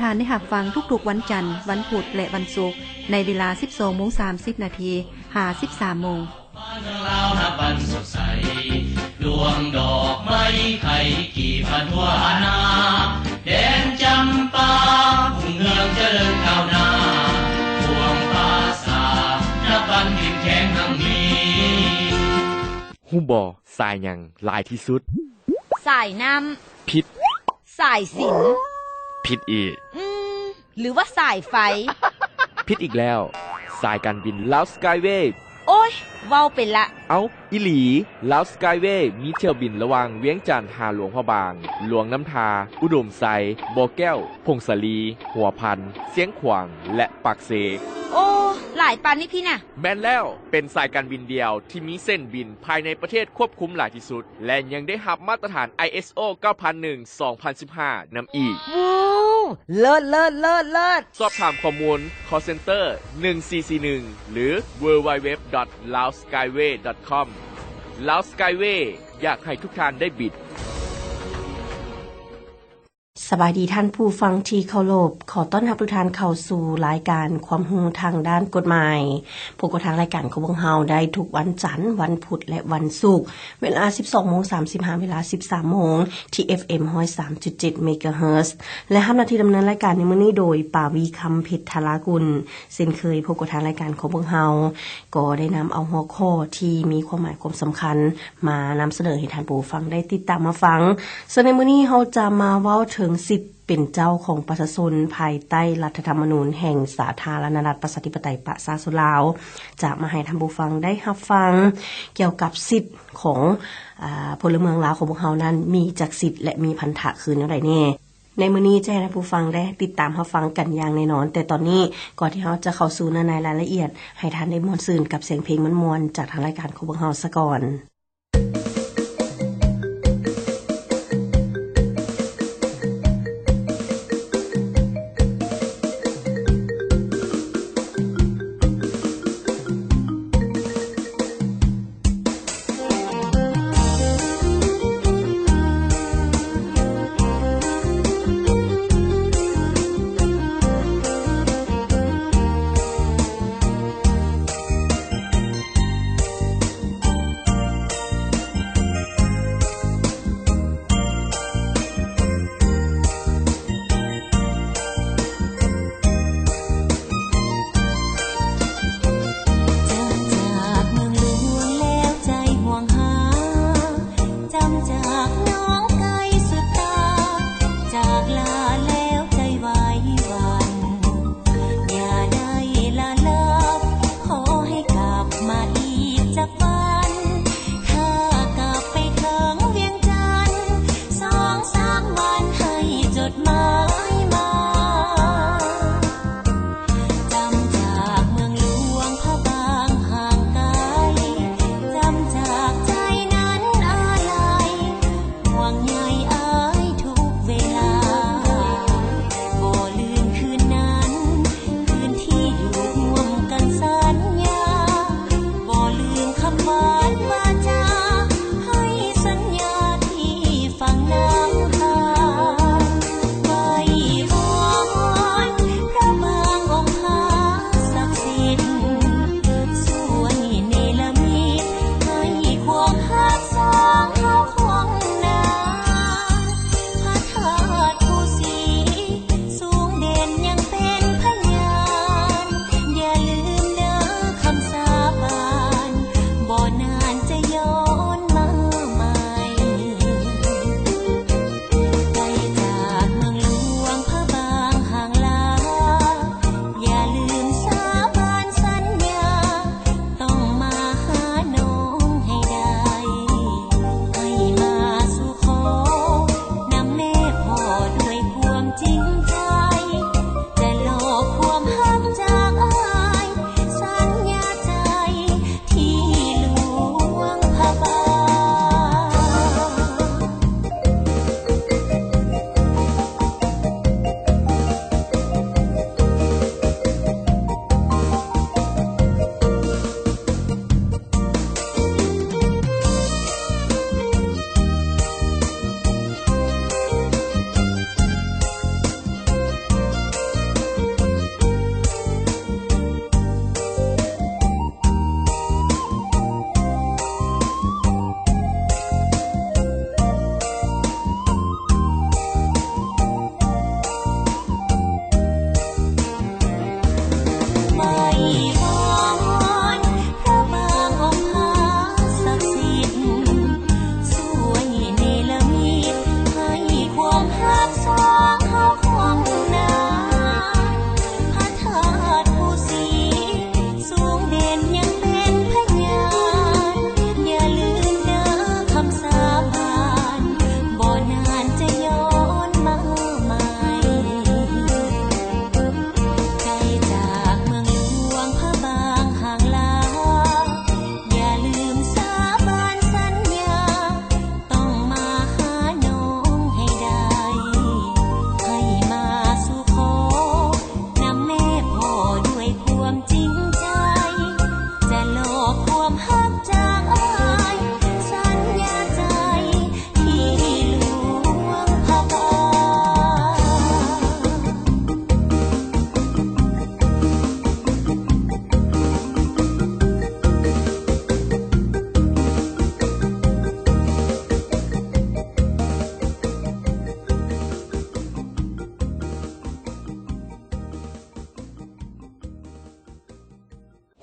ທ່ານໄດ້ຮັບຟັງທຸກໆວັນຈັນ, ວັນພຸດ ແລະ ວັນສຸກ ໃນເວລາສິບສອງໂມງສາມສິບນາທີ ຫາສິບສາມໂມງ. ບ້ານເມືອງລາວນັບວັນສົດໃສ ດວງດອກໄມ້ໄຂ່ກີບມາທົ່ວອານາ ແດນຈຳປາຮຸ່ງເຮືອງຈະເລີນກ້າວໜ້າ ພວງປາສາດນັບວັນເຂັ້ມແຂງຮັ່ງມີ. ຮູ້ບໍ່ ສາຍຫຍັງຫຼາຍທີ່ສຸດ? ສາຍນ້ຳ. ຜິດ. ສາຍສິນ. ຜິດອີກ. ອືມ ຫຼືວ່າສາຍໄຟ? ຜິດອີກແລ້ວ. ສາຍການບິນລາວສະກາຍເວ. ໂອ້ຍ ເວົ້າໄປລະ. ເອົ້າ ອີ່ຫຼີ, ລາວສະກາຍເວມີຖ້ຽວບິນລະຫວ່າງວຽງຈັນຫາຫຼວງພະບາງ, ຫຼວງນ້ຳທາ, ອຸດົມໄຊ, ບໍ່ແກ້ວ, ຜົ້ງສາລີ, ຫົວພັນ, ຊຽງຂວາງ ແລະ ປາກເຊ. ໂອ້ ຫຼາຍປານນີ້ພີ້ນະ. ແມ່ນແລ້ວ, ເປັນສາຍການບິນດຽວທີ່ມີເສັ້ນບິນພາຍໃນປະເທດຄວບຄຸມຫຼາຍທີ່ສຸດ ແລະ ຍັງໄດ້ຮັບມາດຕະຖານ ໄອເອສໂອ ເກົ້າພັນໜຶ່ງ ສອງພັນສິບຫ້າ ນຳອີກ. ວ້າວ ເລີດ ເລີດ ເລີດ ເລີດ! ສອບຖາມຂໍ້ມູນ call center ໜຶ່ງສີ່ສີ່ໜຶ່ງ ຫຼື www.laoskyway.com. Lao Skyway ຢາກໃຫ້ທຸກທ່ານໄດ້ບິນ. ສະບາຍດີທ່ານຜູ້ຟັງທີ່ເຄົາລົບ, ຂໍຕ້ອນຮັບທຸກທ່ານເຂົ້າສູ່ລາຍການຄວາມຮູ້ທາງດ້ານກົດໝາຍ. ພົບກັບທາງລາຍການຂອງພວກເຮົາໄດ້ທຸກວັນຈັນ, ວັນພຸດ ແລະ ວັນສຸກ ເວລາສິບສອງໂມງສາມສິບ ຫາເວລາສິບສາມໂມງ ທີ່ ເອັຟເອັມ ຮ້ອຍສາມຈຸດເຈັດ ເມກາເຮີດ ແລະ ຮັບໜ້າທີ່ດຳເນີນລາຍການໃນມື້ນີ້ໂດຍ ປາວີ ຄຳເພັດ ທາລາກຸນ. ເຊັ່ນເຄີຍ ພົບກັບທາງລາຍການຂອງພວກເຮົາ ກໍໄດ້ນຳເອົາຫົວຂໍ້ທີ່ມີຄວາມໝາຍຄວາມສຳຄັນ ມານຳສະເໜີໃຫ້ທ່ານຜູ້ຟັງໄດ້ຕິດຕາມຮັບຟັງ. ເຊິ່ງໃນມື້ນີ້ເຮົາຈະມາເວົ້າເຖິງສິດເປັນເຈົ້າຂອງປະຊາຊົນພາຍໃຕ້ລັດຖະທຳມະນູນແຫ່ງສາທາລະນະລັດປະຊາທິປະໄຕປະຊາຊົນລາວ, ຈະມາໃຫ້ທ່ານຜູ້ຟັງໄດ້ຮັບຟັງກ່ຽວກັບສິດຂອງ ອາ ພົນລະເມືອງລາວຂອງພວກເຮົານັ້ນ ມີຈັກສິດ ແລະ ມີພັນທະຄືແນວໃດແດ່. ໃນມື້ນີ້ຈະໃຫ້ທ່ານຜູ້ຟັງໄດ້ຕິດຕາມຮັບຟັງກັນຢ່າງແນ່ນອນ, ແຕ່ຕອນນີ້ ກ່ອນທີ່ເຮົາຈະເຂົ້າສູ່ເນື້ອໃນລາຍລະອຽດ, ໃຫ້ທ່ານໄດ້ມ່ວນຊື່ນກັບສຽງເພງມ່ວນໆ ຈາກທາງລາຍການຂອງພວກເຮົາສາກ່ອນ.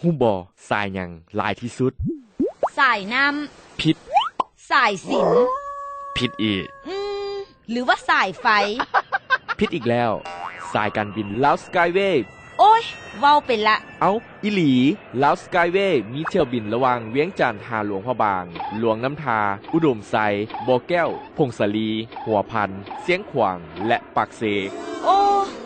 ຮູ້ບໍ່ ສາຍຫຍັງຫຼາຍທີ່ສຸດ? ສາຍນ້ຳ. ຜິດ. ສາຍສິນ. ຜິດອີກ. ອືມ ຫຼືວ່າສາຍໄຟ? ຜິດອີກແລ້ວ. ສາຍການບິນລາວສະກາຍເວ. ໂອ້ຍ ເວົ້າໄປລະ. ເອົ້າ ອີ່ຫຼີ, ລາວສະກາຍເວມີຖ້ຽວບິນລະຫວ່າງວຽງຈັນຫາຫຼວງພະບາງ, ຫຼວງນ້ຳທາ, ອຸດົມໄຊ, ບໍ່ແກ້ວ, ຜົ້ງສາລີ, ຫົວພັນ, ຊຽງຂວາງ ແລະ ປາກເຊ. ໂອ້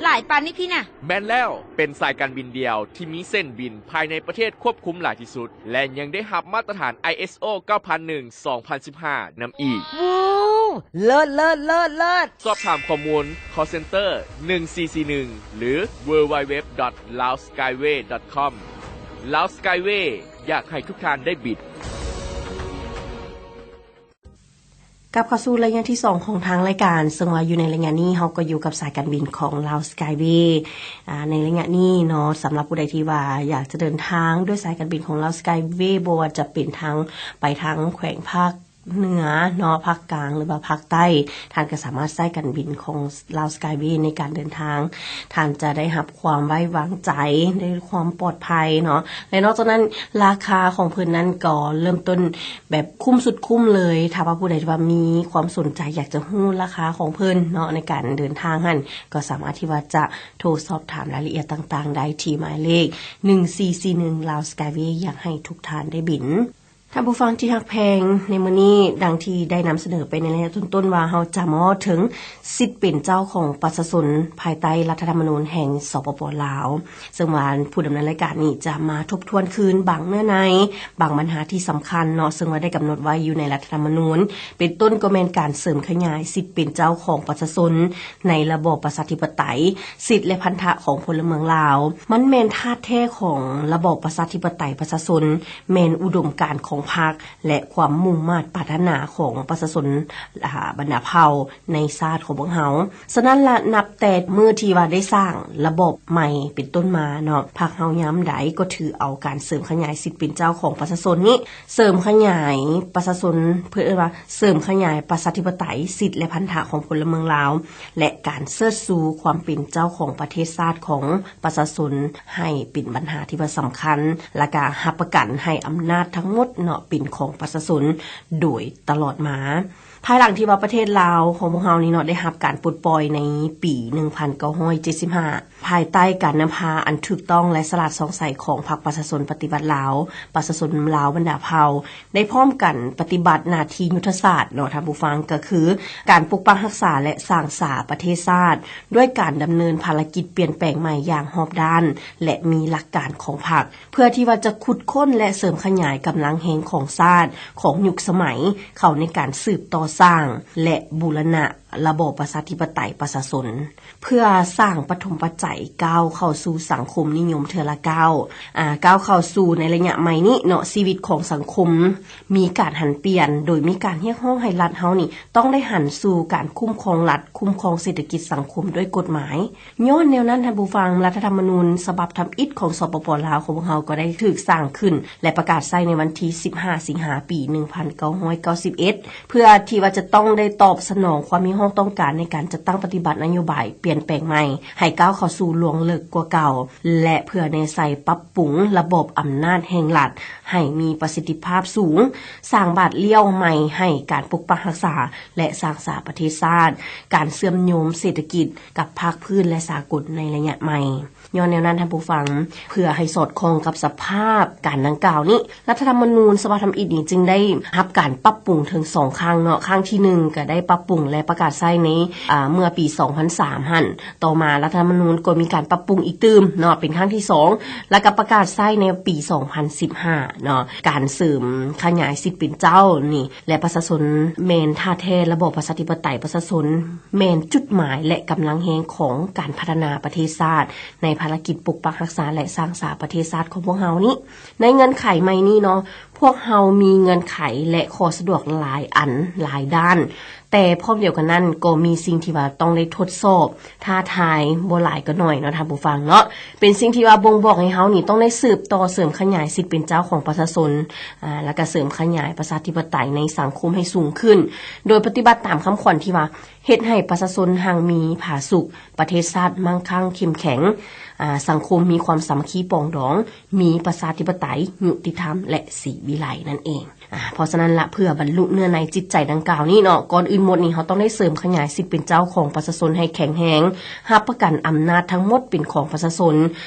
ຫຼາຍປານນີ້ພີ້ນະ. ແມ່ນແລ້ວ, ເປັນສາຍການບິນດຽວທີ່ມີເສັ້ນບິນພາຍໃນປະເທດຄວບຄຸມຫຼາຍທີ່ສຸດ ແລະ ຍັງໄດ້ຮັບມາດຕະຖານ ໄອເອສໂອ ເກົ້າພັນໜຶ່ງ ສອງພັນສິບຫ້າ ນຳອີກ. ວ້າວ ເລີດ ເລີດ ເລີດ ເລີດ! ສອບຖາມຂໍ້ມູນ call center ໜຶ່ງສີ່ສີ່ໜຶ່ງ ຫຼື www.laoskyway.com. Lao Skyway ຢາກໃຫ້ທຸກທ່ານໄດ້ບິນ. ກັບເຂົ້າສູ່ໄລຍະທີສອງຂອງທາງລາຍການ, ເຊິ່ງວ່າຢູ່ໃນໄລຍະນີ້ເຮົາກໍຢູ່ກັບສາຍການບິນຂອງລາວສະກາຍເວ. ອາ ໃນໄລຍະນີ້ເນາະ, ສຳລັບຜູ້ໃດທີ່ວ່າຢາກຈະເດີນທາງດ້ວຍສາຍການບິນຂອງລາວສະກາຍເວ, ບໍ່ວ່າຈະເປັນທາງໄປທາງແຂວງພາກເໜືອເນາະ, ພາກກາງ ຫຼືວ່າພາກໃຕ້, ທ່ານກໍສາມາດໃຊ້ການບິນຂອງລາວສະກາຍເວໃນການເດີນທາງ. ທ່ານຈະໄດ້ຮັບຄວາມໄວ້ວາງໃຈ, ໄດ້ຄວາມປອດໄພເນາະ. ແລະ ນອກຈາກນັ້ນ, ລາຄາຂອງເພິ່ນນັ້ນກໍເລີ່ມຕົ້ນແບບຄຸ້ມສຸດຄຸ້ມເລີຍ. ຖ້າວ່າຜູ້ໃດທີ່ວ່າມີຄວາມສົນໃຈຢາກຈະຮູ້ລາຄາຂອງເພິ່ນເນາະ ໃນການເດີນທາງຫັ້ນ, ກໍສາມາດທີ່ວ່າຈະໂທສອບຖາມລາຍລະອຽດຕ່າງໆໄດ້ທີ່ໝາຍເລກ ໜຶ່ງສີ່ສີ່ໜຶ່ງ ລາວສະກາຍເວ ຢາກໃຫ້ທຸກທ່ານໄດ້ບິນ. ທ່ານຜູ້ຟັງທີ່ຮັກແພງ, ໃນມື້ນີ້ ດັ່ງທີ່ໄດ້ນຳສະເໜີໄປໃນໄລຍະຕົ້ນໆວ່າ ເຮົາຈະມາເວົ້າເຖິງ ສິດເປັນເຈົ້າຂອງປະຊາຊົນ ພາຍໃຕ້ລັດຖະທຳມະນູນແຫ່ງ ສປປ ລາວ, ເຊິ່ງວ່າຜູ້ດຳເນີນລາຍການນີ້ຈະມາທົບທວນຄືນບາງເນື້ອໃນ, ບາງບັນຫາທີ່ສຳຄັນເນາະ, ເຊິ່ງວ່າໄດ້ກຳນົດໄວ້ຢູ່ໃນລັດຖະທຳມະນູນ, ເປັນຕົ້ນກໍແມ່ນການເສີມຂະຫຍາຍສິດເປັນເຈົ້າຂອງປະຊາຊົນໃນລະບອບປະຊາທິປະໄຕ, ສິດ ແລະ ພັນທະຂອງພົນລະເມືອງລາວ. ມັນແມ່ນທາດແທ້ຂອງລະບອບປະຊາທິປະໄຕປະຊາຊົນ, ແມ່ນອຸດົມການຂອງພັກ ແລະ ຄວາມມຸ່ງມາດປາດຖະໜາຂອງປະຊາຊົນ ອາ ບັນດາເຜົ່າ ໃນຊາດຂອງພວກເຮົາ. ສະນັ້ນລະ ນັບແຕ່ມື້ທີ່ວ່າໄດ້ສ້າງລະບອບໃໝ່ເປັນຕົ້ນມາເນາະ, ພັກເຮົາຍາມໃດກໍຖືເອົາການເສີມຂະຫຍາຍສິດເປັນເຈົ້າຂອງປະຊາຊົນນີ້ ເສີມຂະຫຍາຍປະຊາຊົນ, ເພິ່ນເອີ້ນວ່າເສີມຂະຫຍາຍປະຊາທິປະໄຕ, ສິດ ແລະ ພັນທະຂອງພົນລະເມືອງລາວ ແລະ ການເຊີດຊູຄວາມເປັນເຈົ້າຂອງປະເທດຊາດຂອງປະຊາຊົນ ໃຫ້ເປັນບັນຫາທີ່ວ່າສຳຄັນ, ແລ້ວກະຮັບປະກັນໃຫ້ອຳນາດທັງໝົດເນາະ ເປັນຂອງປະຊາຊົນໂດຍຕະຫຼອດມາ. ພາຍຫຼັງທີ່ວ່າປະເທດລາວຂອງພວກເຮົານີ້ເນາະ ໄດ້ຮັບການປົດປ່ອຍໃນປີໜຶ່ງພັນເກົ້າຮ້ອຍເຈັດສິບຫ້າ ພາຍໃຕ້ການນຳພາອັນຖືກຕ້ອງ ແລະ ສະຫຼາດສ່ອງໃສຂອງພັກປະຊາຊົນປະຕິວັດລາວ, ປະຊາຊົນລາວບັນດາເຜົ່າ ໄດ້ພ້ອມກັນປະຕິບັດໜ້າທີ່ຍຸດທະສາດເນາະ ທ່ານຜູ້ຟັງ, ກໍຄືການປົກປັກຮັກສາ ແລະ ສ້າງສາປະເທດຊາດ ດ້ວຍການດຳເນີນພາລະກິດປ່ຽນແປງໃໝ່ຢ່າງຮອບດ້ານ ແລະ ມີຫຼັກການຂອງພັກ. ເພື່ອທີ່ວ່າຈະຂຸດຄົ້ນ ແລະ ເສີມຂະຫຍາຍກຳລັງແຮງຂອງຊາດ ຂອງຍຸກສະໄໝ ເຂົ້າໃນການສືບຕໍ່ສ້າງ ແລະ ບູລະນະລະບອບປະຊາທິປະໄຕປະຊາຊົນ, ເພື່ອສ້າງປະຖົມປັດໄຈກ້າວເຂົ້າສູ່ສັງຄົມນິຍົມເທື່ອລະກ້າວ. ອາ ກ້າວເຂົ້າສູ່ໃນໄລຍະໃໝ່ນີ້ເນາະ, ຊີວິດຂອງສັງຄົມມີການຫັນປ່ຽນ, ໂດຍມີການຮຽກຮ້ອງໃຫ້ລັດເຮົານີ້ຕ້ອງໄດ້ຫັນສູ່ການຄຸ້ມຄອງລັດ, ຄຸ້ມຄອງເສດຖະກິດສັງຄົມດ້ວຍກົດໝາຍ. ຍ້ອນແນວນັ້ນ ທ່ານຜູ້ຟັງ, ລັດຖະທຳມະນູນສະບັບທຳອິດຂອງ ສປປ ລາວ ຂອງພວກເຮົາກໍໄດ້ຖືກສ້າງຂຶ້ນ ແລະ ປະກາດໃຊ້ໃນວັນທີສິບຫ້າ ສິງຫາ ປີໜຶ່ງພັນເກົ້າຮ້ອຍເກົ້າສິບເອັດ ເພື່ອທີ່ວ່າຈະຕ້ອງໄດ້ຕອບສະໜອງຄວາມຮຽກຮ້ອງຕ້ອງການໃນການຈັດຕັ້ງປະຕິບັດນະໂຍບາຍປ່ຽນແປງໃໝ່ ໃຫ້ກ້າວເຂົ້າສູ່ລວງເລິກກວ່າເກົ່າ ແລະ ເພື່ອແນໃສ່ປັບປຸງລະບອບອຳນາດແຫ່ງລັດໃຫ້ມີປະສິດທິພາບສູງ, ສ້າງບາດລ້ຽວໃໝ່ໃຫ້ການປົກປັກຮັກສາ ແລະ ສ້າງສາປະເທດຊາດ, ການເຊື່ອມໂຍງເສດຖະກິດ ກັບພາກພື້ນ ແລະ ສາກົນໃນໄລຍະໃໝ່. ຍ້ອນແນວນັ້ນ ທ່ານຜູ້ຟັງ, ເພື່ອໃຫ້ສອດຄ່ອງກັບສະພາບການດັ່ງກ່າວນີ້, ລັດຖະທຳມະນູນສະບັບທຳອິດນີ້ຈຶ່ງໄດ້ຮັບການປັບປຸງເຖິງສອງຄັ້ງເນາະ. ຄັ້ງທີໜຶ່ງກໍໄດ້ປັບປຸງ ແລະ ປະກາດໃຊ້ໃນ ອາ ເມື່ອປີສອງພັນສາມຫັ້ນ. ຕໍ່ມາລັດຖະທຳມະນູນກໍມີການປັບປຸງອີກຕື່ມເນາະ ເປັນຄັ້ງທີສອງ ແລ້ວກໍປະກາດໃຊ້ໃນປີສອງພັນສິບຫ້າເນາະ. ການເສີມຂະຫຍາຍສິດເປັນເຈົ້ານີ້ ແລະ ປະຊາຊົນແມ່ນທ່າແທ້ລະບອບປະຊາທິປະໄຕປະຊາຊົນ ແມ່ນຈຸດໝາຍ ແລະ ກຳລັງແຮງຂອງການພັດທະນາປະເທດຊາດ ໃນພາລະກິດປົກປັກຮັກສາ ແລະ ສ້າງສາປະເທດຊາດຂອງພວກເຮົານີ້. ໃນເງື່ອນໄຂໃໝ່ນີ້ເນາະ, ພວກເຮົາມີເງື່ອນໄຂ ແລະ ຂໍ້ສະດວກຫຼາຍອັນຫຼາຍດ້ານ, ແຕ່ພ້ອມດຽວກັນນັ້ນກໍມີສິ່ງທີ່ວ່າຕ້ອງໄດ້ທົດສອບ, ທ້າທາຍບໍ່ຫຼາຍກໍໜ້ອຍເນາະທ່ານຜູ້ຟັງເນາະ. ເປັນສິ່ງທີ່ວ່າບົ່ງບອກໃຫ້ເຮົານີ້ຕ້ອງໄດ້ສືບຕໍ່ເສີມຂະຫຍາຍສິດເປັນເຈົ້າຂອງປະຊາຊົນ, ອາ ແລ້ວກໍເສີມຂະຫຍາຍປະຊາທິປະໄຕໃນສັງຄົມໃຫ້ສູງຂຶ້ນ, ໂດຍປະຕິບັດຕາມຄຳຂວັນທີ່ວ່າ ເຮັດໃຫ້ປະຊາຊົນຮັ່ງມີຜາສຸກ, ປະເທດຊາດມັ່ງຄັ່ງເຂັ້ມແຂງ, ອາ ສັງຄົມມີຄວາມສາມັກຄີປອງດອງ, ມີປະຊາທິປະໄຕ, ຍຸຕິທຳ ແລະ ສີວິໄລນັ້ນເອງ. ອາ ເພາະສະນັ້ນລະ ເພື່ອບັນລຸເນື້ອໃນຈິດໃຈດັ່ງກ່າວນີ້ເນາະ, ກ່ອນອື່ນໝົດນີ້ ເຮົາຕ້ອງໄດ້ເສີມຂະຫຍາຍສິດເປັນເຈົ້າຂອງປະຊາຊົນໃຫ້ແຂງແຮງ, ຮັບປະກັນອຳນາດທັງໝົດເປັນຂອງປະຊາຊົນ,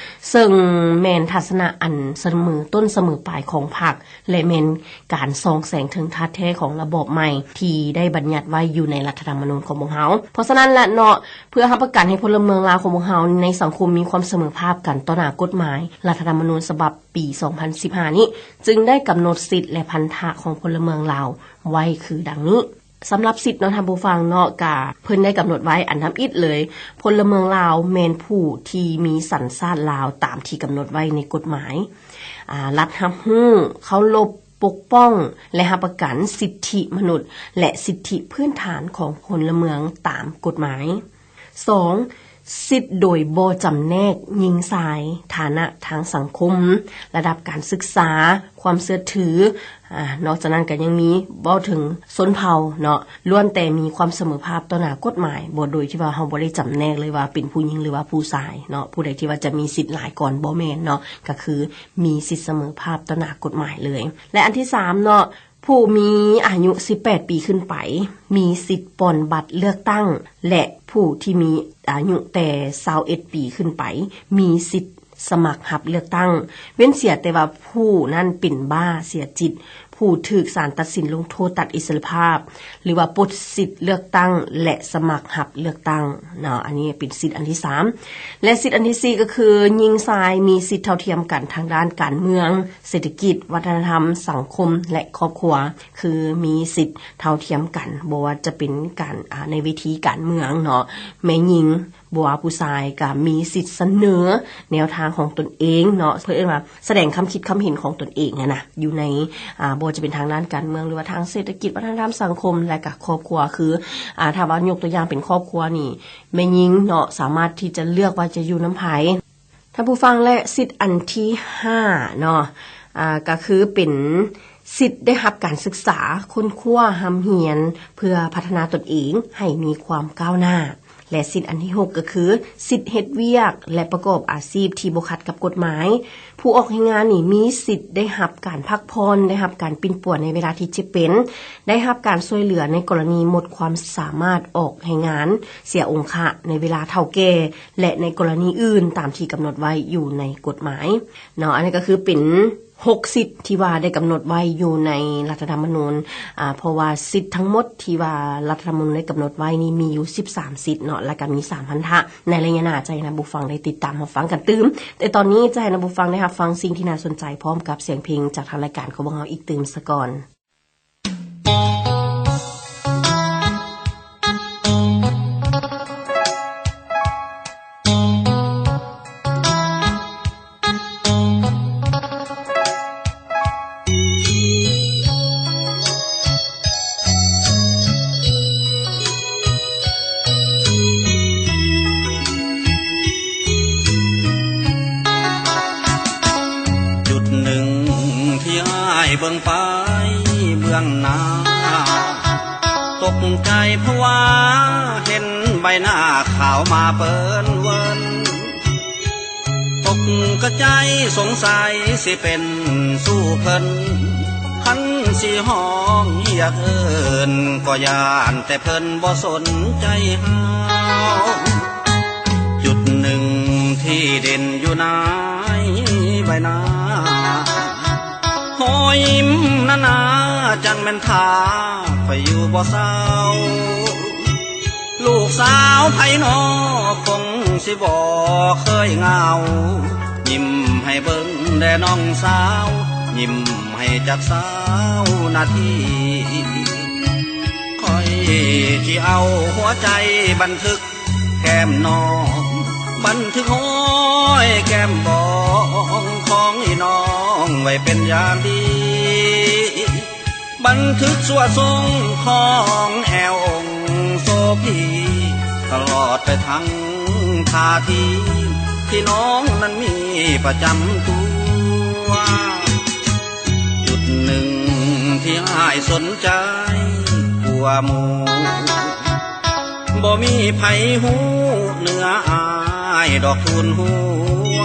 ເຊິ່ງແມ່ນທັດສະນະອັນສະເໝີຕົ້ນສະເໝີປາຍຂອງພັກ ແລະ ແມ່ນການສ່ອງແສງເຖິງທາດແທ້ຂອງລະບອບໃໝ່ທີ່ໄດ້ບັນຍັດໄວ້ຢູ່ໃນລັດຖະທຳມະນູນຂອງພວກເຮົາ. ເພາະສະນັ້ນລະເນາະ, ເພື່ອຮັບປະກັນໃຫ້ພົນລະເມືອງລາວຂອງພວກເຮົາໃນສັງຄົມມີຄວາມສະເໝີພາບກັນຕໍ່ໜ້າກົດໝາຍ, ລັດຖະທຳມະນູນສະບັບປີສອງພັນສິບຫ້ານີ້ ຈຶ່ງໄດ້ກຳນົດສິດ ແລະ ພັນທະຂອງພົນລະເມືອງລາວໄວ້ຄືດັ່ງນີ້. ສຳລັບສິດເນາະທ່ານຜູ້ຟັງເນາະ, ກະເພິ່ນໄດ້ກຳນົດໄວ້ອັນທຳອິດເລີຍ, ພົນລະເມືອງລາວແມ່ນຜູ້ທີ່ມີສັນຊາດລາວຕາມທີ່ກຳນົດໄວ້ໃນກົດໝາຍ. ອາ ລັດຮັບຮູ້, ເຄົາລົບ, ປົກປ້ອງ ແລະ ຮັບປະກັນສິດທິມະນຸດ ແລະ ສິດທິພື້ນຖານຂອງພົນລະເມືອງຕາມກົດໝາຍ. ສອງ, ສິດໂດຍບໍ່ຈຳແນກຍິງຊາຍ, ຖານະທາງສັງຄົມ, ລະດັບການສຶກສາ, ຄວາມເຊື່ອຖື, ອາ ນອກຈາກນັ້ນກໍຍັງມີເວົ້າເຖິງຊົນເຜົ່າເນາະ, ລ້ວນແຕ່ມີຄວາມສະເໝີພາບຕໍ່ໜ້າກົດໝາຍ, ບໍ່ ໂດຍທີ່ວ່າເຮົາບໍ່ໄດ້ຈຳແນກເລີຍວ່າເປັນຜູ້ຍິງ ຫຼືວ່າຜູ້ຊາຍເນາະ, ຜູ້ໃດທີ່ວ່າຈະມີສິດຫຼາຍກ່ອນ, ບໍ່ແມ່ນເນາະ, ກໍຄືມີສິດສະເໝີພາບຕໍ່ໜ້າກົດໝາຍເລີຍ. ແລະ ອັນທີສາມເນາະ, ຜູ້ມີອາຍຸສິບແປດປີຂຶ້ນໄປ ມີສິດປ່ອນບັດເລືອກຕັ້ງ ແລະ ຜູ້ທີ່ມີອາຍຸແຕ່ຊາວເອັດປີຂຶ້ນໄປ ມີສິດສະໝັກຮັບເລືອກຕັ້ງ, ເວັ້ນເສຍແຕ່ວ່າຜູ້ນັ້ນເປັນບ້າເສຍຈິດ, ຜູ້ຖືກສານຕັດສິນລົງໂທດຕັດອິດສະຫຼະພາບ ຫຼືວ່າປົດສິດເລືອກຕັ້ງ ແລະ ສະໝັກຮັບເລືອກຕັ້ງເນາະ. ອັນນີ້ເປັນສິດອັນທີສາມ. ແລະ ສິດອັນທີສີ່ ກໍຄື ຍິງຊາຍມີສິດເທົ່າທຽມກັນທາງດ້ານການເມືອງ, ເສດຖະກິດ, ວັດທະນະທຳ, ສັງຄົມ ແລະ ຄອບຄົວ, ຄືມີສິດເທົ່າທຽມກັນ, ບໍ່ວ່າຈະເປັນການ ອາ ໃນເວທີການເມືອງເນາະ, ແມ່ຍິງ ບໍ່ວ່າຜູ້ຊາຍກໍມີສິດສະເໜີແນວທາງຂອງຕົນເອງເນາະ, ເພິ່ນເອີ້ນວ່າສະແດງຄຳຄິດຄຳເຫັນຂອງຕົນເອງຫັ້ນນະ, ຢູ່ໃນ ອາ ບໍ່ວ່າຈະເປັນທາງດ້ານການເມືອງ ຫຼືວ່າທາງເສດຖະກິດ, ວັດທະນະທຳ, ສັງຄົມ ແລະ ກໍຄອບຄົວ. ຄື ອາ ຖ້າວ່າຍົກຕົວຢ່າງເປັນຄອບຄົວນີ້ ແມ່ຍິງເນາະ ສາມາດທີ່ຈະເລືອກວ່າຈະຢູ່ນຳໃຜ. ທ່ານຜູ້ຟັງ ແລະ ສິດອັນທີຫ້າເນາະ, ອາ ກໍຄືເປັນສິດໄດ້ຮັບການສຶກສາ, ຄົ້ນຄວ້າ, ຮ່ຳຮຽນ ເພື່ອພັດທະນາຕົນເອງໃຫ້ມີຄວາມກ້າວໜ້າ. ແລະ ສິດອັນທີຫົກ ກໍຄື ສິດເຮັດວຽກ ແລະ ປະກອບອາຊີບທີ່ບໍ່ຂັດກັບກົດໝາຍ. ຜູ້ອອກແຮງງານນີ້ມີສິດໄດ້ຮັບການພັກຜ່ອນ, ໄດ້ຮັບການປິ່ນປົວໃນເວລາທີ່ເຈັບເປັນ, ໄດ້ຮັບການຊ່ວຍເຫຼືອໃນກໍລະນີໝົດຄວາມສາມາດອອກແຮງງານ, ເສຍອົງຄະໃນເວລາເຖົ້າແກ່ ແລະ ໃນກໍລະນີອື່ນຕາມທີ່ກຳນົດໄວ້ຢູ່ໃນກົດໝາຍເນາະ. ອັນນີ້ກໍຄືເປັນຫົກສິດທີ່ວ່າໄດ້ກຳນົດໄວ້ຢູ່ໃນລັດຖະທຳມະນູນ, ອາ ເພາະວ່າສິດທັງໝົດທີ່ວ່າລັດຖະທຳມະນູນໄດ້ກຳນົດໄວ້ນີ້ມີຢູ່ສິບສາມສິດເນາະ, ແລ້ວກໍມີສາມພັນທະ. ໃນໄລຍະໜ້າຈະໃຫ້ທ່ານຜູ້ຟັງໄດ້ຕິດຕາມຮັບຟັງກັນຕື່ມ, ແຕ່ຕອນນີ້ຈະໃຫ້ທ່ານຜູ້ຟັງໄດ້ຮັບຟັງສິ່ງທີ່ໜ້າສົນໃຈ ພ້ອມກັບສຽງເພງຈາກທາງລາຍການຂອງພວກເຮົາອີກຕື່ມສາກ່ອນ. ຈຸດໜຶ່ງທີ່ອ້າຍເບິ່ງໄປເບື້ອງໜ້າ ຕົກໃຈເພາະວ່າເຫັນໃບໜ້າຂາວມາເປິນເວີນ ຕົກກະໃຈສົງໄສຊິເປັນສູ່ເພິ່ນ ຄັນຊິຮ້ອງຮຽກເອີ້ນ ກໍຢ້ານແຕ່ເພິ່ນບໍ່ສົນໃຈເຮົາ. ຈຸດໜຶ່ງທີ່ເດັ່ນຢູ່ໃນໃບໜ້າ ຮອຍຍິ້ມນັ້ນນາ ຈັ່ງແມ່ນທ່າຂ້ອຍຢູ່ບໍ່ເຊົາ. ລູກສາວໃຜນໍ ຄົງຊິບໍ່ເຄີຍເຫງົາ. ຍິ້ມໃຫ້ເບິ່ງແດ່ນ້ອງສາວ ຍິ້ມໃຫ້ຈັກຊາວນາທີ. ຂ້ອຍຊິເອົາຫົວໃຈບັນທຶກ ແກ້ມນ້ອງ ບັນທຶກຮອຍແກ້ມບອງ ຂອງອີນ້ອງໄວ້ເປັນຢ່າງດີ. ບັນທຶກຊົ່ວຊົງຂອງແອວອົງໂສພີ ຕະຫຼອດໄປທັງທ່າທີ ທີ່ນ້ອງນັ້ນມີປະຈຳຕົວ. ຈຸດໜຶ່ງທີ່ອ້າຍສົນໃຈກວ່າໝູ່ ບໍ່ມີໃຜຮູ້ເໜືອອ້າຍດອກທູນຫົວ.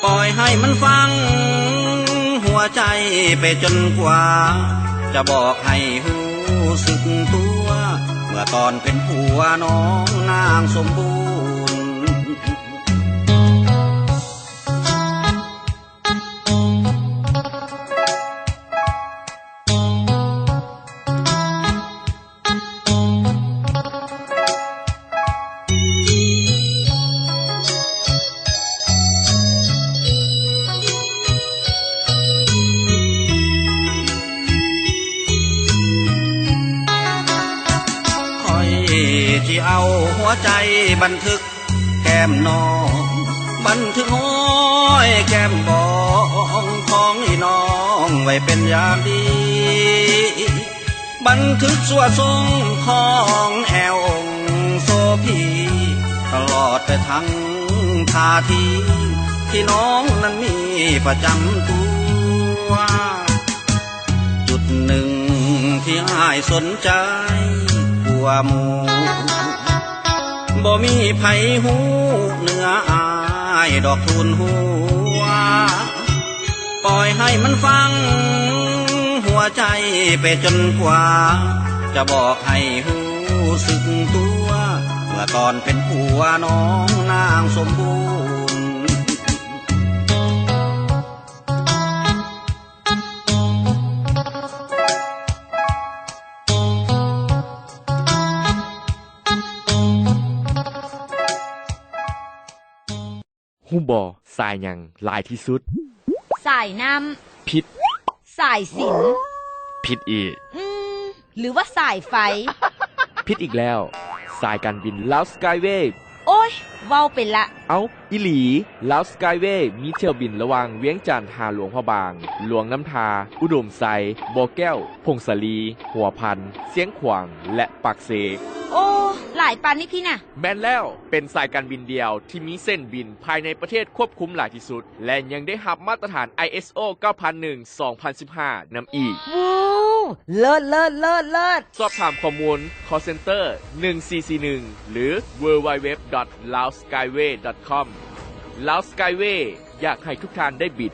ປ່ອຍໃຫ້ມັນຝັງຫົວໃຈໄປຈົນກວ່າ ຈະບອກໃຫ້ຮູ້ສຶກຕົວ ເມື່ອຕອນເປັນຜົວນ້ອງນາງສົມບູນ. ຂ້ອຍຊິເອົາຫົວໃຈບັນທຶກ ແກ້ມນ້ອງ ບັນທຶກຮອຍແກ້ມບອງຂອງອີນ້ອງໄວ້ເປັນຢ່າງດີ. ບັນທຶກຊົ່ວຊົງຂອງແອວອົງໂສພີ ຕະຫຼອດໄປທັງທ່າທີ ທີ່ນ້ອງນັ້ນມີປະຈຳຕົວ. ຈຸດໜຶ່ງທີ່ອ້າຍສົນໃຈກວ່າໝູ່ ບໍ່ມີໃຜຮູ້ເໜືອອ້າຍດອກທູນຫົວ. ປ່ອຍໃຫ້ມັນຝັງຫົວໃຈໄປຈົນກວ່າ ຈະບອກໃຫ້ຮູ້ສຶກຕົວ ເມື່ອຕອນເປັນຜົວນ້ອງນາງສົມບູນ. ຮູ້ບໍ່ ສາຍຫຍັງຫຼາຍທີ່ສຸດ? ສາຍນ້ຳ. ຜິດ. ສາຍສິນ. ຜິດອີກ. ອືມ ຫຼືວ່າສາຍໄຟ? ຜິດອີກແລ້ວ. ສາຍການບິນລາວສະກາຍເວ. ໂອ້ຍ ເວົ້າໄປລະ. ເອົ້າ ອີ່ຫຼີ ລາວສະກາຍເວ ມີຖ້ຽວບິນລະຫວ່າງວຽງຈັນຫາຫຼວງພະບາງ, ຫຼວງນ້ຳທາ, ອຸດົມໄຊ, ບໍ່ແກ້ວ, ຜົ້ງສາລີ, ຫົວພັນ, ຊຽງຂວາງ ແລະ ປາກເຊ. ໂອ້ ຫຼາຍປານນີ້ພີ້ນະ. ແມ່ນແລ້ວ, ເປັນສາຍການບິນດຽວທີ່ມີເສັ້ນບິນພາຍໃນປະເທດຄວບຄຸມຫຼາຍທີ່ສຸດ ແລະ ຍັງໄດ້ຮັບມາດຕະຖານ ໄອເອສໂອ ເກົ້າພັນໜຶ່ງ ສອງພັນສິບຫ້າ ນຳອີກ. ວ້າວ ເລີດ ເລີດ ເລີດ ເລີດ! ສອບຖາມຂໍ້ມູນ call center ໜຶ່ງສີ່ສີ່ໜຶ່ງ ຫຼື www.laoskyway.com. Lao Skyway ຢາກໃຫ້ທຸກທ່ານໄດ້ບິນ.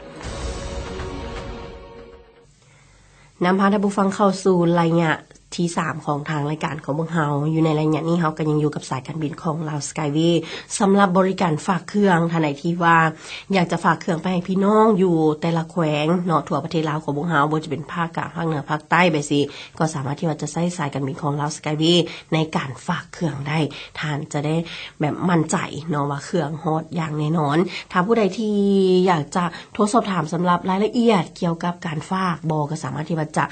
ນຳພາທ່ານຜູ້ຟັງເຂົ້າສູ່ໄລຍະທີສາມຂອງທາງລາຍການຂອງພວກເຮົາ. ຢູ່ໃນໄລຍະນີ້ເຮົາກໍຍັງຢູ່ກັບສາຍການບິນຂອງລາວສະກາຍເວ. ສຳລັບບໍລິການຝາກເຄື່ອງ, ທ່ານໃດທີ່ວ່າຢາກຈະຝາກເຄື່ອງໄປໃຫ້ພີ່ນ້ອງຢູ່ແຕ່ລະແຂວງເນາະ ທົ່ວປະເທດລາວຂອງພວກເຮົາ, ບໍ່ວ່າຈະເປັນພາກກາງ, ພາກເໜືອ, ພາກໃຕ້ໄປຊີ້, ກໍສາມາດທີ່ວ່າຈະໃຊ້ສາຍການບິນຂອງລາວສະກາຍເວໃນການຝາກເຄື່ອງໄດ້. ທ່ານຈະໄດ້ແບບໝັ້ນໃຈເນາະວ່າເຄື່ອງຮອດຢ່າງແນ່ນອນ. ຖ້າຜູ້ໃດທີ່ຢາກຈະ ໂທສອບຖາມສຳລັບລາຍລະອຽດກ່ຽວກັບການຝາກບໍ ກໍສາມາດທີ່ວ່າຈະ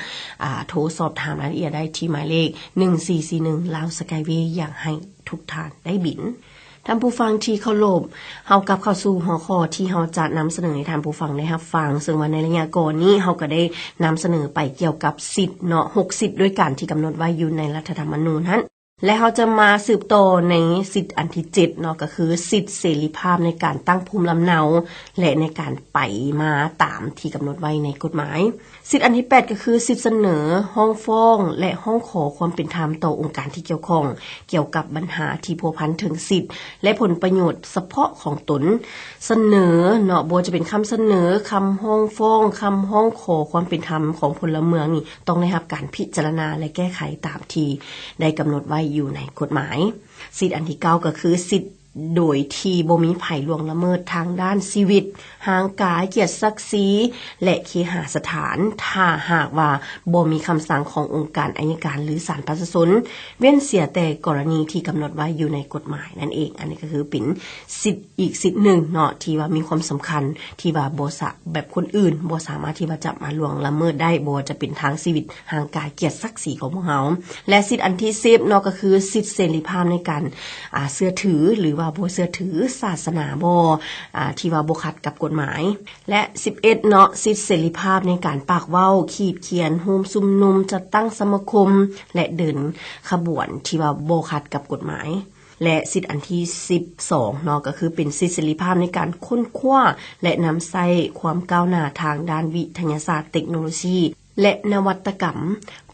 ອ່າ ໂທສອບຖາມລາຍລະອຽດໄດ້ທີ່ໝາຍເລກ ໜຶ່ງສີ່ສີ່ໜຶ່ງ ລາວສະກາຍເວ ຢາກໃຫ້ທຸກທ່ານໄດ້ບິນ. ທ່ານຜູ້ຟັງທີ່ເຄົາລົບ, ເຮົາກັບເຂົ້າສູ່ຫົວຂໍ້ທີ່ເຮົາຈະນຳສະເໜີໃຫ້ທ່ານຜູ້ຟັງໄດ້ຮັບຟັງ, ເຊິ່ງວ່າໃນໄລຍະກ່ອນນີ້ເຮົາກໍໄດ້ນຳສະເໜີໄປກ່ຽວກັບສິດເນາະ ຫົກສິດດ້ວຍກັນທີ່ກຳນົດໄວ້ຢູ່ໃນລັດຖະທຳມະນູນຫັ້ນ. ແລະ ເຮົາຈະມາສືບຕໍ່ໃນສິດອັນທີເຈັດເນາະ, ກໍຄືສິດເສລີພາບໃນການຕັ້ງພູມລຳເນົາ ແລະ ໃນການໄປມາຕາມທີ່ກຳນົດໄວ້ໃນກົດໝາຍ. ສິດອັນທີແປດ ກໍຄືສິດສະເໜີ, ຮ້ອງຟ້ອງ ແລະ ຮ້ອງຂໍຄວາມເປັນທຳຕໍ່ອົງການທີ່ກ່ຽວຂ້ອງ ກ່ຽວກັບບັນຫາທີ່ພົວພັນເຖິງສິດ ແລະ ຜົນປະໂຫຍດສະເພາະຂອງຕົນ. ສະເໜີເນາະ, ບໍ່ວ່າຈະເປັນຄຳສະເໜີ, ຄຳຮ້ອງຟ້ອງ, ຄຳຮ້ອງຂໍຄວາມເປັນທຳຂອງພົນລະເມືອງນີ້ ຕ້ອງໄດ້ຮັບການພິຈາລະນາ ແລະ ແກ້ໄຂຕາມທີ່ໄດ້ກຳນົດໄວ້ຢູ່ໃນກົດໝາຍ. ສິດອັນທີເກົ້າ ກໍຄືສິດໂດຍທີ່ບໍ່ມີໃຜລ່ວງລະເມີດທາງດ້ານຊີວິດ, ຮ່າງກາຍ, ກຽດສັກສີ ແລະ ເຄຫະສະຖານ, ຖ້າຫາກວ່າບໍ່ມີຄຳສັ່ງຂອງອົງການໄອຍະການ ຫຼື ສານປະຊາຊົນ, ເວັ້ນເສຍແຕ່ກໍລະນີທີ່ກຳນົດໄວ້ຢູ່ໃນກົດໝາຍນັ້ນເອງ. ອັນນີ້ກໍຄືເປັນສິດ ອີກສິດໜຶ່ງເນາະ ທີ່ວ່າມີຄວາມສຳຄັນ ທີ່ວ່າບໍ່ສາ ແບບຄົນອື່ນບໍ່ສາມາດທີ່ວ່າຈະມາລ່ວງລະເມີດໄດ້, ບໍ່ວ່າຈະເປັນທາງຊີວິດ, ຮ່າງກາຍ, ກຽດສັກສີຂອງພວກເຮົາ. ແລະ ສິດອັນທີສິບເນາະ ກໍຄືສິດເສລີພາບໃນການ ອ່າ ເຊື່ອຖື ຫຼືວ່າ ບໍ່ເຊື່ອຖືສາສະໜາບໍ່ ອາ ທີ່ວ່າບໍ່ຂັດກັບກົດໝາຍ ແລະ ສິບເອັດເນາະ ສິດເສລີພາບໃນການປາກເວົ້າ, ຂີດຂຽນ, ໂຮມຊຸມນຸມ, ຈັດຕັ້ງສະມາຄົມ ແລະ ເດີນຂະບວນທີ່ວ່າບໍ່ຂັດກັບກົດໝາຍ ແລະ ສິດອັນທີສິບສອງເນາະ ກໍຄືເປັນສິດເສລີພາບໃນການຄົ້ນຄວ້າ ແລະ ນຳໃຊ້ຄວາມກ້າວໜ້າທາງດ້ານວິທະຍາສາດ, ເຕັກໂນໂລຊີ ແລະ ນະວັດຕະກຳ,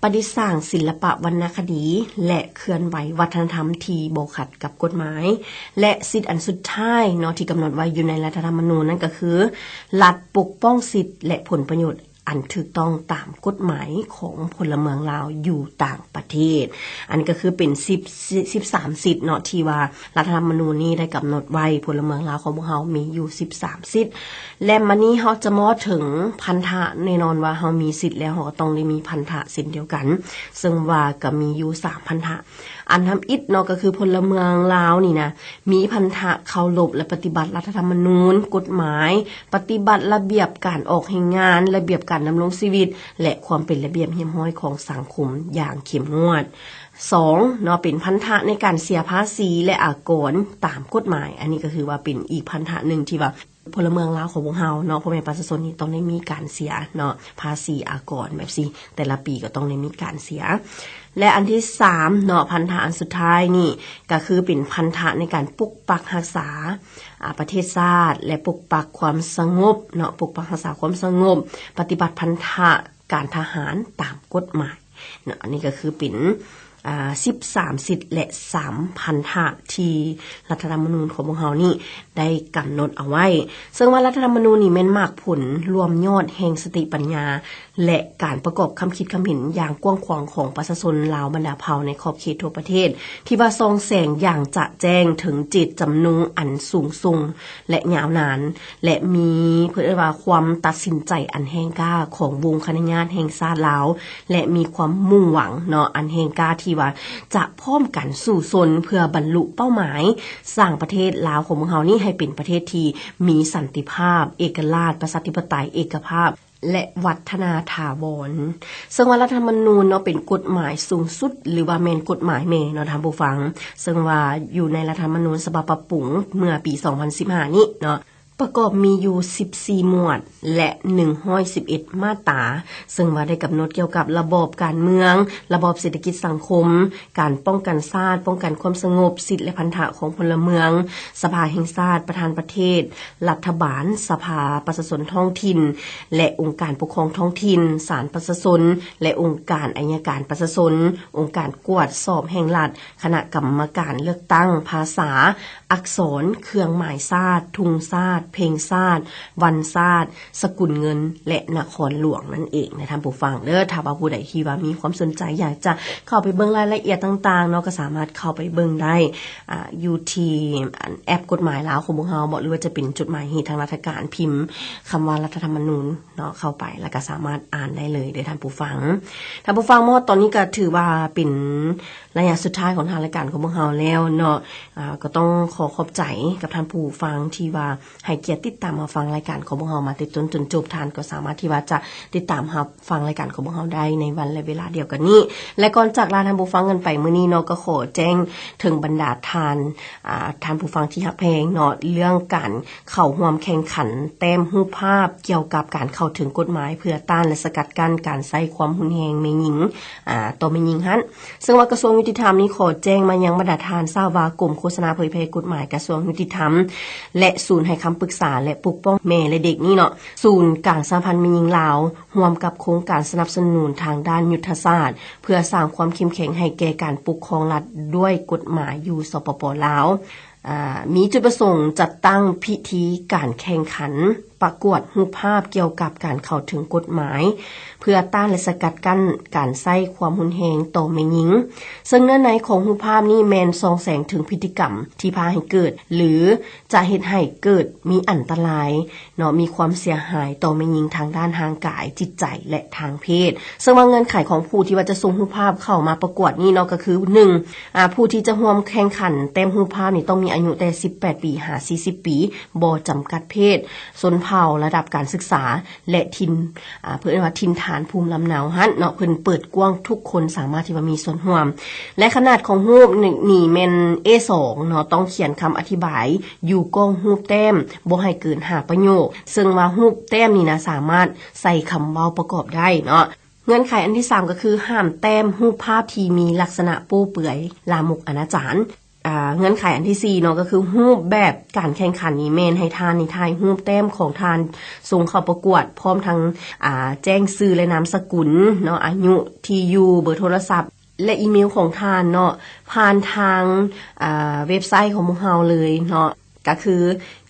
ປະດິດສ້າງສິລະປະວັນນະຄະດີ ແລະ ເຄື່ອນໄຫວວັດທະນະທຳທີ່ບໍ່ຂັດກັບກົດໝາຍ ແລະ ສິດອັນສຸດທ້າຍເນາະ ທີ່ກຳນົດໄວ້ຢູ່ໃນລັດຖະທຳມະນູນ ນັ້ນກໍຄື ລັດປົກປ້ອງສິດ ແລະ ຜົນປະໂຫຍດອັນຖືກຕ້ອງຕາມກົດໝາຍຂອງພົນລະເມືອງລາວຢູ່ຕ່າງປະເທດ. ອັນນີ້ກໍຄືເປັນສິບ ສິບສາມສິດເນາະ ທີ່ວ່າລັດຖະທຳມະນູນນີ້ໄດ້ກຳນົດໄວ້ ພົນລະເມືອງລາວຂອງພວກເຮົາມີຢູ່ສິບສາມສິດ. ແລະ ມານີ້ເຮົາຈະມາເຖິງພັນທະ ແນ່ນອນວ່າເຮົາມີສິດແລ້ວ ເຮົາກໍຕ້ອງໄດ້ມີພັນທະເຊັ່ນດຽວກັນ ເຊິ່ງວ່າກໍມີຢູ່ສາມພັນທະ. ອັນທຳອິດເນາະ ກໍຄືພົນລະເມືອງລາວນີ້ນະ ມີພັນທະເຄົາລົບ ແລະ ປະຕິບັດລັດຖະທຳມະນູນ, ກົດໝາຍ, ປະຕິບັດລະບຽບການອອກແຮງງານ, ລະບຽບການດຳລົງຊີວິດ ແລະ ຄວາມເປັນລະບຽບຮຽບຮ້ອຍຂອງສັງຄົມຢ່າງເຂັ້ມງວດ. ສອງເນາະ ເປັນພັນທະໃນການເສຍພາສີ ແລະ ອາກອນຕາມກົດໝາຍ. ອັນນີ້ກໍຖືວ່າເປັນອີກພັນທະໜຶ່ງທີ່ວ່າ ພົນລະເມືອງລາວຂອງພວກເຮົາເນາະ ພໍ່ແມ່ປະຊາຊົນນີ້ຕ້ອງໄດ້ມີການເສຍເນາະ ພາສີອາກອນແບບຊີ້ ແຕ່ລະປີກໍຕ້ອງໄດ້ມີການເສຍ. ແລະ ອັນທີສາມເນາະ ພັນທະອັນສຸດທ້າຍນີ້ ກໍຄືເປັນພັນທະໃນການປົກປັກຮັກສາ ອາ ປະເທດຊາດ ແລະ ປົກປັກຄວາມສະຫງົບເນາະ ປົກປັກຮັກສາຄວາມສະຫງົບ, ປະຕິບັດພັນທະການທະຫານຕາມກົດໝາຍ. ເນາະ ອັນນີ້ກໍຄືເປັນ ອາ ສິບສາມສິດ ແລະ ສາມພັນທະທີ່ລັດຖະທຳມະນູນຂອງພວກເຮົານີ້ໄດ້ກຳນົດເອົາໄວ້. ເຊິ່ງວ່າລັດຖະທຳມະນູນນີ້ແມ່ນໝາກຜົນລວມຍອດແຫ່ງສະຕິປັນຍາ ແລະ ການປະກອບຄຳຄິດຄຳເຫັນຢ່າງກວ້າງຂວາງຂອງປະຊາຊົນລາວບັນດາເຜົ່າໃນຂອບເຂດທົ່ວປະເທດ ທີ່ວ່າສ່ອງແສງຢ່າງຈະແຈ້ງເຖິງເຈດຈຳນົງອັນສູງສົ່ງ ແລະ ຍາວນານ ແລະ ມີ ເພິ່ນເອີ້ນວ່າຄວາມຕັດສິນໃຈອັນແຮງກ້າຂອງວົງຄະນະຍາດແຫ່ງຊາດລາວ ແລະ ມີຄວາມມຸ່ງຫວັງເນາະ ອັນແຮງກ້າທີ່ວ່າຈະພ້ອມກັນສູ້ຊົນເພື່ອບັນລຸເປົ້າໝາຍ ສ້າງປະເທດລາວຂອງພວກເຮົານີ້ໃຫ້ເປັນປະເທດທີ່ມີສັນຕິພາບ, ເອກະລາດ, ປະຊາທິປະໄຕ, ເອກະພາບ ແລະ ວັດທະນາຖາວອນ. ເຊິ່ງວ່າລັດຖະທຳມະນູນເນາະ ເປັນກົດໝາຍສູງສຸດ ຫຼືວ່າແມ່ນກົດໝາຍແມ່ເນາະທ່ານຜູ້ຟັງ. ເຊິ່ງວ່າຢູ່ໃນລັດຖະທຳມະນູນສະບັບປັບປຸງເມື່ອປີສອງພັນສິບຫ້ານີ້ເນາະ ປະກອບມີຢູ່ສິບສີ່ໝວດ ແລະ ໜຶ່ງຮ້ອຍສິບເອັດມາດຕາ ເຊິ່ງວ່າໄດ້ກຳນົດກ່ຽວກັບລະບອບການເມືອງ, ລະບອບເສດຖະກິດສັງຄົມ, ການປ້ອງກັນຊາດ, ປ້ອງກັນຄວາມສະຫງົບ, ສິດ ແລະ ພັນທະຂອງພົນລະເມືອງ, ສະພາແຫ່ງຊາດ, ປະທານປະເທດ, ລັດຖະບານ, ສະພາປະຊາຊົນທ້ອງຖິ່ນ ແລະ ອົງການປົກຄອງທ້ອງຖິ່ນ, ສານປະຊາຊົນ ແລະ ອົງການໄອຍະການປະຊາຊົນ, ອົງການກວດສອບແຫ່ງລັດ, ຄະນະກຳມະການເລືອກຕັ້ງ, ພາສາ, ອັກສອນ, ເຄື່ອງໝາຍຊາດ, ທຸງຊາດ, ເພງຊາດ, ວັນຊາດ, ສະກຸນເງິນ ແລະ ນະຄອນຫຼວງນັ້ນເອງນະທ່ານຜູ້ຟັງເດີ. ຖ້າວ່າຜູ້ໃດທີ່ວ່າມີຄວາມສົນໃຈຢາກຈະເຂົ້າໄປເບິ່ງລາຍລະອຽດຕ່າງໆເນາະ ກໍສາມາດເຂົ້າໄປເບິ່ງໄດ້ ອາ ຢູ່ທີ່ ອັນ ແອັບກົດໝາຍລາວຂອງພວກເຮົາເນາະ ຫຼືວ່າຈະເປັນຈົດໝາຍເຫດທາງລັດຖະການ ພິມຄຳວ່າລັດຖະທຳມະນູນເນາະ ເຂົ້າໄປ ແລ້ວກໍສາມາດອ່ານໄດ້ເລີຍເດີທ່ານຜູ້ຟັງ. ທ່ານຜູ້ຟັງ ມາຮອດຕອນນີ້ກໍຖືວ່າເປັນໄລຍະສຸດທ້າຍຂອງທາງລາຍການຂອງພວກເຮົາແລ້ວເນາະ. ອາ ກໍຕ້ອງຂໍຂອບໃຈກັບທ່ານຜູ້ຟັງທີ່ວ່າ ໃຫ້ກຽດຕິດຕາມຮັບຟັງລາຍການຂອງພວກເຮົາມາແຕ່ຕົ້ນຈົນຈົບ. ທ່ານກໍສາມາດທີ່ວ່າຈະຕິດຕາມຮັບຟັງລາຍການຂອງພວກເຮົາໄດ້ໃນວັນ ແລະ ເວລາດຽວກັນນີ້ ແລະ ກ່ອນຈາກລາທ່ານຜູ້ຟັງກັນໄປມື້ນີ້ເນາະ ກໍຂໍແຈ້ງເຖິງບັນດາທ່ານ ອາ ທ່ານຜູ້ຟັງທີ່ຮັກແພງເນາະ ເລື່ອງການເຂົ້າຮ່ວມແຂ່ງຂັນແຕ້ມຮູບພາບກ່ຽວກັບການເຂົ້າເຖິງກົດໝາຍເພື່ອຕ້ານ ແລະ ສະກັດກັ້ນການໃຊ້ຄວາມຮຸນແຮງແມ່ຍິງ ອາ ຕໍ່ແມ່ຍິງຫັ້ນ. ເຊິ່ງວ່າກະຊວງຍຸຕິທຳນີ້ຂໍແຈ້ງມາຍັງບັນດາທ່ານຊາວວ່າ ກົມໂຄສະນາເຜີຍແຜ່ກົດໝາຍກະຊວງຍຸຕິທຳ ແລະ ສູນໃຫ້ຄຳປຶກສາ ແລະ ປົກປ້ອງແມ່ ແລະ ເດັກນີ້ເນາະ ສູນກາງສະຫະພັນແມ່ຍິງລາວ ຮ່ວມກັບໂຄງການສະໜັບສະໜູນທາງດ້ານຍຸດທະສາດ ເພື່ອສ້າງຄວາມເຂັ້ມແຂງໃຫ້ແກ່ການປົກຄອງລັດດ້ວຍກົດໝາຍຢູ່ ສປປ ລາວ ອາ ມີຈຸດປະສົງຈັດຕັ້ງພິທີການແຂ່ງຂັນປະກວດຮູບພາບກ່ຽວກັບການເຂົ້າເຖິງກົດໝາຍ ເພື່ອຕ້ານ ແລະ ສະກັດກັ້ນການໃຊ້ຄວາມຮຸນແຮງຕໍ່ແມ່ຍິງ. ເຊິ່ງເນື້ອໃນຂອງຮູບພາບນີ້ແມ່ນສ່ອງແສງເຖິງພຶດຕິກຳທີ່ພາໃຫ້ເກີດ ຫຼື ຈະເຮັດໃຫ້ເກີດມີອັນຕະລາຍເນາະ ມີຄວາມເສຍຫາຍຕໍ່ແມ່ຍິງທາງດ້ານຮ່າງກາຍ, ຈິດໃຈ ແລະ ທາງເພດ. ເຊິ່ງວ່າເງື່ອນໄຂຂອງຜູ້ທີ່ວ່າຈະສົ່ງຮູບພາບເຂົ້າມາປະກວດນີ້ເນາະ ກໍຄື ໜຶ່ງ ອາ ຜູ້ທີ່ຈະຮ່ວມແຂ່ງຂັນແຕ້ມຮູບພາບນີ້ຕ້ອງມີ ອາຍຸແຕ່ສິບແປດປີຫາສີ່ສິບປີ, ບໍ່ຈຳກັດເພດ, ຊົນເຜົ່າ, ລະດັບການສຶກສາ ແລະ ຖິ່ນ ອາ ເພິ່ນເອີ້ນວ່າຖິ່ນຖານພູມລຳເນົາຫັ້ນເນາະ, ເພິ່ນເປີດກວ້າງທຸກຄົນສາມາດທີ່ວ່າມີສ່ວນຮ່ວມ. ແລະ ຂະໜາດຂອງຮູບນີ້ແມ່ນ ເອສອງ ເນາະ, ຕ້ອງຂຽນຄຳອະທິບາຍຢູ່ກ້ອງຮູບແຕ້ມ ບໍ່ໃຫ້ເກີນຫ້າປະໂຫຍກ, ເຊິ່ງວ່າຮູບແຕ້ມນີ້ນະ ສາມາດໃສ່ຄຳເວົ້າປະກອບໄດ້ເນາະ. ເງື່ອນໄຂອັນທີສາມກໍຄື ຫ້າມແຕ້ມຮູບພາບທີ່ມີລັກສະນະໂປ້ເປືອຍ, ລາມົກອະນາຈານ. ອາ ເງື່ອນໄຂອັນທີສີ່ເນາະ ກໍຄືຮູບແບບການແຂ່ງຂັນນີ້ແມ່ນໃຫ້ທ່ານນີ້ຖ່າຍຮູບແຕ້ມຂອງທ່ານສົ່ງເຂົ້າປະກວດ ພ້ອມທັງ ອາ ແຈ້ງຊື່ ແລະ ນາມສະກຸນເນາະ, ອາຍຸ, ທີ່ຢູ່, ເບີໂທລະສັບ ແລະ ອີເມວຂອງທ່ານເນາະ ຜ່ານທາງ ອາ ເວັບໄຊຂອງພວກເຮົາເລີຍເນາະ, ກໍຄື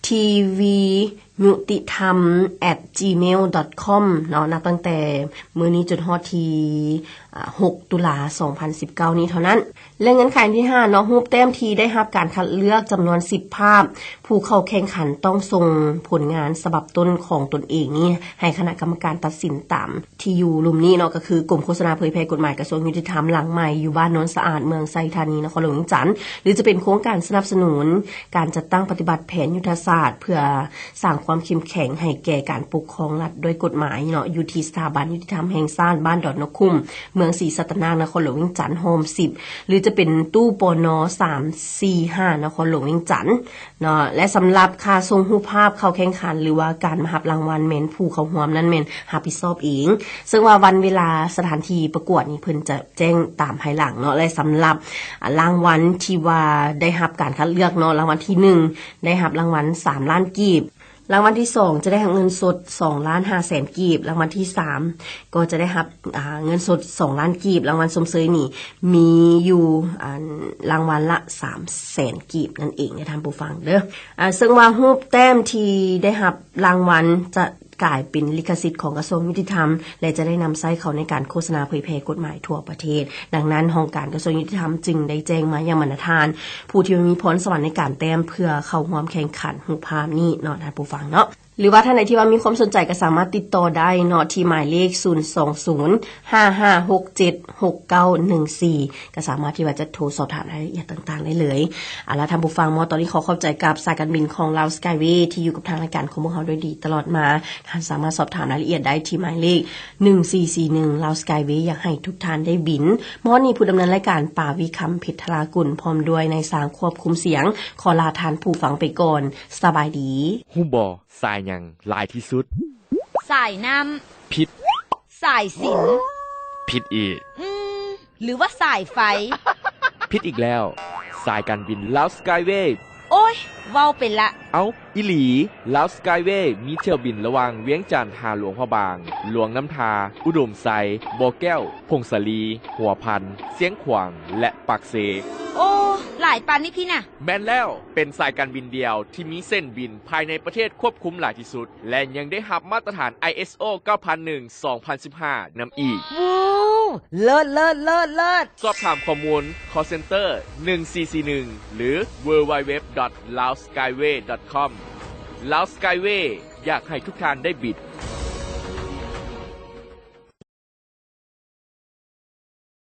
ທີວີ ຍຸຕິທຳ ແອັດ ຈີເມວ ດອດ ຄອມ ເນາະ, ນັບຕັ້ງແຕ່ມື້ນີ້ຈົນຮອດທີ ອາ ຫົກ ຕຸລາ ສອງພັນສິບເກົ້ານີ້ເທົ່ານັ້ນ. ແລະ ເງື່ອນໄຂອັນທີຫ້າເນາະ, ຮູບແຕ້ມທີ່ໄດ້ຮັບການຄັດເລືອກຈຳນວນສິບພາບ, ຜູ້ເຂົ້າແຂ່ງຂັນຕ້ອງສົ່ງຜົນງານສະບັບຕົ້ນຂອງຕົນເອງນີ້ໃຫ້ຄະນະກຳມະການຕັດສິນຕາມທີ່ຢູ່ລຸ່ມນີ້ເນາະ, ກໍຄື ກົມໂຄສະນາເຜີຍແຜ່ກົດໝາຍ ກະຊວງຍຸຕິທຳ ຫຼັງໃໝ່ ຢູ່ບ້ານໂນນສະອາດ ເມືອງໄຊທານີ ນະຄອນຫຼວງວຽງຈັນ, ຫຼື ຈະເປັນໂຄງການສະໜັບສະໜູນການຈັດຕັ້ງປະຕິບັດແຜນຍຸດທະສາດ ເພື່ອ ສ້າງຄວາມເຂັ້ມແຂງໃຫ້ແກ່ການປົກຄອງລັດດ້ວຍກົດໝາຍເນາະ, ຢູ່ທີ່ສະຖາບັນຍຸຕິທຳແຫ່ງຊາດ ບ້ານດອນນົກຂຸ້ມ ເມືອງສີສັດຕະນາກ ນະຄອນຫຼວງວຽງຈັນ ຮ່ອມສິບ ຫຼື ຈະເປັນຕູ້ ປນ ສາມສີ່ຫ້າ ນະຄອນຫຼວງວຽງຈັນເນາະ. ແລະ ສຳລັບຄ່າສົ່ງຮູບພາບເຂົ້າແຂ່ງຂັນ ຫຼືວ່າການມາຮັບລາງວັນ ແມ່ນຜູ້ເຂົ້າຮ່ວມນັ້ນແມ່ນຮັບຜິດຊອບເອງ, ເຊິ່ງວ່າວັນເວລາ ສະຖານທີ່ປະກວດນີ້ ເພິ່ນຈະແຈ້ງຕາມພາຍຫຼັງເນາະ. ແລະ ສຳລັບ ອາ ລາງວັນທີ່ວ່າໄດ້ຮັບການຄັດເລືອກເນາະ, ລາງວັນທີໜຶ່ງ ໄດ້ຮັບລາງວັນສາມລ້ານກີບ, ລາງວັນທີສອງຈະໄດ້ຮັບເງິນສົດສອງລ້ານຫ້າແສນກີບ, ລາງວັນທີສາມກໍຈະໄດ້ຮັບ ອາ ເງິນສົດສອງລ້ານກີບ, ລາງວັນຊົມເຊີຍນີ້ມີຢູ່ ອັນ ລາງວັນລະສາມແສນກີບນັ້ນເອງເດີທ່ານຜູ້ຟັງເດີ. ອາ ເຊິ່ງວ່າຮູບແຕ້ມທີ່ໄດ້ຮັບລາງວັນຈະ ກາຍເປັນລິຂະສິດຂອງກະຊວງຍຸຕິທຳ ແລະ ຈະໄດ້ນຳໃຊ້ເຂົ້າໃນການໂຄສະນາເຜີຍແຜ່ກົດໝາຍທົ່ວປະເທດ. ດັ່ງນັ້ນ ຫ້ອງການກະຊວງຍຸຕິທຳຈຶ່ງໄດ້ແຈ້ງມາຍັງບັນດາທ່ານ ຜູ້ທີ່ມີພອນສະຫວັນໃນການແຕ້ມ ເພື່ອເຂົ້າຮ່ວມແຂ່ງຂັນຮູບພາບນີ້ເນາະ ທ່ານຜູ້ຟັງເນາະ. ຫຼືວ່າທ່ານໃດທີ່ວ່າມີຄວາມສົນໃຈ ກໍສາມາດຕິດຕໍ່ໄດ້ເນາະ ທີ່ໝາຍເລກ ສູນສອງສູນ ຫ້າຫ້າຫົກເຈັດ ຫົກເກົ້າໜຶ່ງສີ່ ກໍສາມາດທີ່ວ່າຈະໂທສອບຖາມລາຍລະອຽດຕ່າງໆໄດ້ເລີຍ. ເອົາລະທ່ານຜູ້ຟັງເນາະ, ຕອນນີ້ຂໍຂອບໃຈກັບສາຍການບິນຂອງລາວສະກາຍເວ ທີ່ຢູ່ກັບທາງລາຍການຂອງພວກເຮົາໂດຍດີຕະຫຼອດມາ. ທ່ານສາມາດສອບຖາມລາຍລະອຽດໄດ້ທີ່ໝາຍເລກ ໜຶ່ງສີ່ສີ່ໜຶ່ງ ລາວສະກາຍເວ ຢາກໃຫ້ທຸກທ່ານໄດ້ບິນ. ມາຮອດນີ້ ຜູ້ດຳເນີນລາຍການ ປາວິຄຳ ເພັດທະລາກຸນ ພ້ອມດ້ວຍນາຍຊ່າງຄວບຄຸມສຽງ ຂໍລາທ່ານຜູ້ຟັງໄປກ່ອນ. ສະບາຍດີ. ຮູ້ບໍ່? ສາຍຫຍັງຫຼາຍທີ່ສຸດ? ສາຍນ້ຳ. ຜິດ. ສາຍສິນ. ຜິດອີກ. ອືມ ຫຼືວ່າສາຍໄຟ? ຜິດອີກແລ້ວ. ສາຍການບິນລາວສະກາຍເວ. ໂອ້ຍ ເວົ້າໄປລະ. ເອົ້າ ອີ່ຫຼີ, ລາວສະກາຍເວ ມີຖ້ຽວບິນລະຫວ່າງວຽງຈັນຫາຫຼວງພະບາງ, ຫຼວງນ້ຳທາ, ອຸດົມໄຊ, ບໍ່ແກ້ວ, ຜົ້ງສາລີ, ຫົວພັນ, ຊຽງຂວາງ ແລະ ປາກເຊ. ໂອ້ ຫຼາຍປານນີ້ພີ້ນະ. ແມ່ນແລ້ວ, ເປັນສາຍການບິນດຽວທີ່ມີເສັ້ນບິນພາຍໃນປະເທດຄວບຄຸມຫຼາຍທີ່ສຸດ ແລະ ຍັງໄດ້ຮັບມາດຕະຖານ ໄອເອສໂອ ເກົ້າພັນໜຶ່ງ ສອງພັນສິບຫ້າ ນຳອີກ. ວ້າວ ເລີດ ເລີດ ເລີດ ເລີດ! ສອບຖາມຂໍ້ມູນ call center ໜຶ່ງສີ່ສີ່ໜຶ່ງ ຫຼື www.laoskyway.com. ລາວສະກາຍເວ ຢາກໃຫ້ທຸກທ່ານໄດ້ບິນ.